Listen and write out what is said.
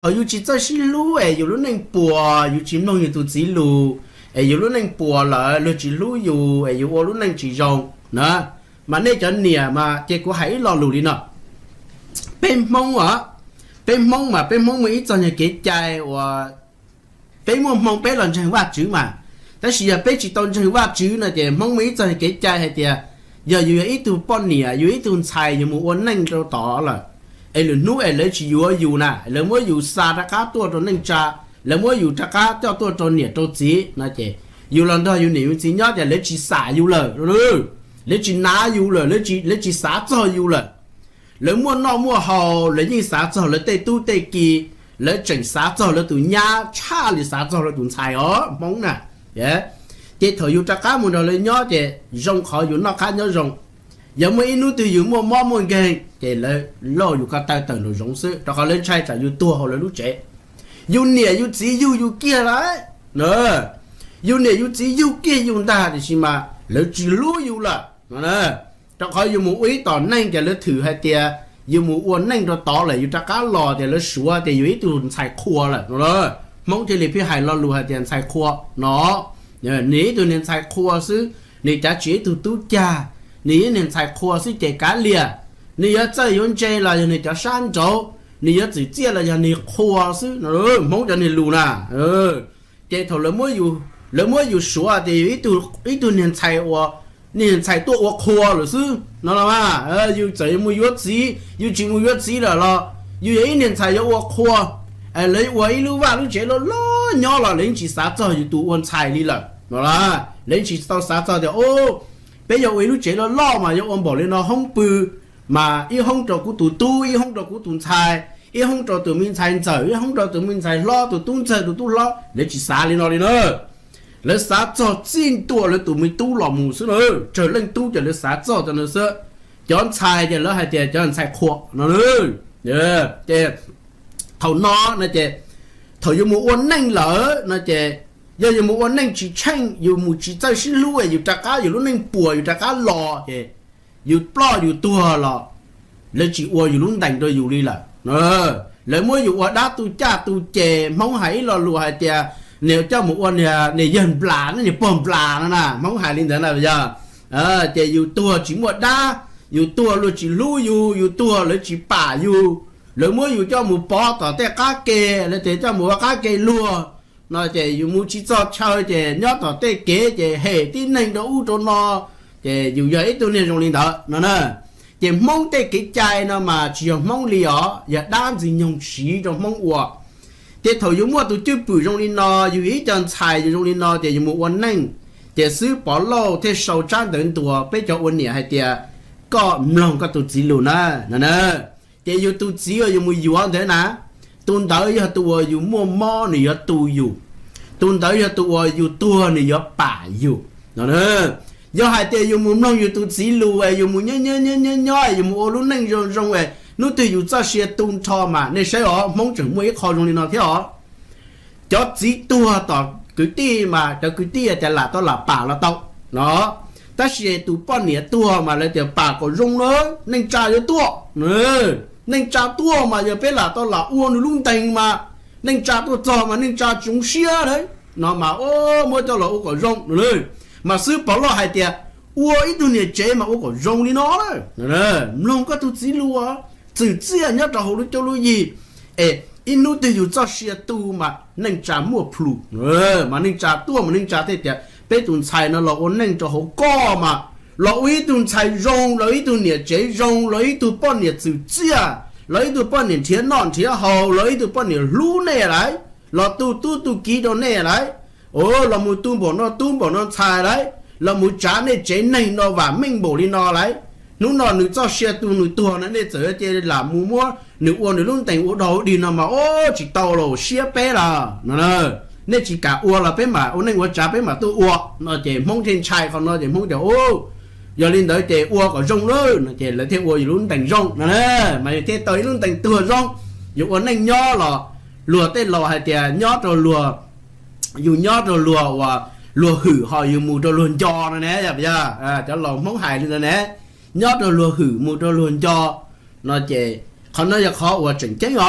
Thaum yus tsis txawj sib hlub es yus lub neej puas, yus tsis mloog yus tus txiv lus, es yus lub neej puas lawm luag tsis hlub yus es yus ua lub neej tsis zoo na. Mas nej cov niam mas ces kuv hais ib lo lus li no. Peb Hmoob os, peb Hmoob mas peb Hmoob muaj ib txog nyuag kev cai uas peb muaj hmoo peb los ntseeg Vajtswv mas, tab sis yog peb tsis tau ntseeg Vajtswv no ces Hmoob muaj ib txog kev cai hais tias yog yus yog ib tug poj niam, yus ib tug ntxhais, yus mus ua neej rau tod lawm, es lwm hnub es lawv tsis yuav yus na, lawv muab yus xa rov qab tuaj rau neej tsa, lawv muab yus rov qab coj tuaj rau niam rau txiv no ces yus los nrog yus niam yus txiv nyob ces lawv tsis xam yus lawm, lawv tsis nav yus lawm, lawv tsis xav txog yus lawm. Lawv muaj noj muaj haus, lawv yeej xav txog lawv tej tub tej ki, lawv tseem xav txog lawv tus nyab tshaj li xav txog lawv tus ntxhais os Hmoob na. Ces thaum yus rov qab mus nrog lawv nyob ces zoo qhov yus noj qab nyob zoo. Yog muaj ib hnub twg yus muaj mob muaj nkeeg ces lawv lauj yus ko taw tawm nraum zoov xwb, rau qhov lawv ntshai tsam yus tuag hauv lawv lub tsev. Yus niam yus txiv yug yus kiag lawm, yus niam yus txiv yug kiag yus ntag, tiam sis mas lawv tsis hlub yus lawm. Rau qhov yus mus ua ib tom neej ces lawv thwm hais tias yus mus ua neej rau tod lawm, yus rov qab los ces lawv suav tias yus ib tug ntxhais qhua lawm no. Hmoob thiaj li pheej hais lo lus hais tias ntxhais qhua no. Nws ib tug niag ntxhais qhua xwb, nws cav tsis ib tug tub cag, nws ib niag ntxhais qhua xwb ces kav liam, nws yuav txawj yuav ntse los yog nws cov sab nraud, nws yuav txwm txiaj los yog nws qhua xwb no, Hmoob cov niag lus na. Ces thaum lawv muab yus suav tias yus ib tug niag ntxhais ua, niag ntxhais tuaj ua qhua lawm xwb no los mas, yus txawm mus yuav txiv, yus tsis mus yuav txiv lawm los yus yog ib niag ntxhais yuav ua qhua, lawv ua ib lub vaj lub tsev loj loj nyob los lawv yeej tsis xav txog yus tus ua ntxhais li lawm no. Lawv yeej tsis tau xav txog tias, o, peb yog ua ib lub tsev loj loj mas yuav ua npaum li no hoob pw, mas ib hoob rau kuv tus tub, ib hoob rau kuv tus ntxhais, ib hoob rau tus me ntxhais ntxawm, ib hoob rau tus me ntxhais hlob, tus tub ntxawg, tus tub hlob. Lawv tsis xav li no li na. Lawv xav txog txij ntua lawv tus me tub los mus xwb na. Tsawg leej tub ces lawv xav txog cov no xwb. Cov ntxhais ces lawv hais tias cov ntxhais qhua no. Ces thaum no no ces thaum yus mus ua neej lawm no ces yog yus mus ua neej tsis tsheej, yus mus tsis txawj sib hlub, yus rov qab, yus lub neej puas yus rov qab los ces yus ploj yus tuag los lawv tsis ua yus lub ntees rau yus li lawm. Lawv muab yus ua dab tu caj tu ces, Hmoob hais ib lo lus hais tias nws coj mus ua niag yawg nplas, niag pog nplas no na, Hmoob hais li ntawd na yog. Ces yus tuag tsis muaj dab, yus tuag luag tsis hlub yus, yus tuag lawv tsis pam yus, lawv muab yus coj mus pov tom tej qab ke, lawv tias coj mus ua qab ke luag no ces yus mus tsis txog chaw ces nyob tom tej kev ces hem tib neeg rau ub rau no, ces yus yog ib tug niag zoo li ntawd no na. Ces Hmoob tej kev cai no mas tsis yog Hmoob li os, yog dab ntxwg nyoog siv rau Hmoob ua. Ces thaum yus muaj tus cwj pwm zoo li no, yus ib co ntxhais yus zoo li no ces yus mus ua neej, ces xib Pov Lauj thiaj sau tsab ntawv ntuas peb cov ua niam hais tias koj mloog koj tus txiv lus na no na. Ces yus tus txiv uas yus mus yuav ntawd na, tus ntawd yog tus uas yus muaj mob nws yuav tu yus, tus ntawd yog tus uas yus tuag nws yuav pam yus no. Yog hais tias yus mus mloog yus tus txiv lus es yus mus nyob nyob nyob nyob es yus mus ua lub neej zoo zoo es hnub twg yus txoj sia tu nrho mas nej saib os, Hmoob tseem muaj ib qho zoo li no thiab os. Cov txiv tuag tom kwv tij mas cov kwv tij tias lam tau lam pam los tau no, tab sis tus poj niam tuag mas lawv tias pam kom zoo na, neej tsa yuav tuaj. Neej tsa tuaj mas yog peb lam tau lam ua nws lub ntees mas neej tsa tuaj txog mas neej tsa tsis zoo siab na, no mas muab coj los ua kom zoo no. Mas xib Pov Lauj hais tias ua ib tug niam tsev mas ua kom zoo li no, mloog koj tus txiv lus, txwm txiaj nyob rau hauv lub cuab lub yig, es ib hnub twg yus txoj sia tu mas neej tsa muaj plhus, mas neej tsa tuaj mas neej tsa thiaj tias peb tus ntxhais no los ua neej rau hauv koj mas los ua ib tug ntxhais zoo, los ib tug niam tsev zoo, los ib tug poj niam txwm txiaj, los ib tug poj niam nrhiav noj nrhiav haus, los ib tug poj niam hlub nej lawm, los tu tub tu kiv rau nej lawm, los mus tu npaum no tub npaum no ntxhais lawm, los mus tsav nej tsev neeg no vam meej npaum li no lawm. Hnub no nws txoj sia tu nws tuag no nej txawm cia lam mus muab nws ua nws lub ntees ua dog ua dig no mas tsis tau los siab peb los no. Nej tsis kam ua los peb mam ua neej ua tsav peb mam tuaj ua no. Ces Hmoob thiaj ntshai qhov no ces Hmoob tias, yog li ntawd ces ua kom zoo lawm no ces lawv thiaj ua yus lub ntees zoo no. Mas yus thiaj tau ib lub ntees tuag zoo. Yus ua neej nyob los luag tej laus hais tias nyob rau luag, yus nyob rau luag uas luag hwm ho yus mus rau luag nco no ne, yog cov laus Hmoob hais li ntawd ne, nyob rau luag hwm mus rau luag nco no ces qhov no yog qhov uas tseem ceeb os.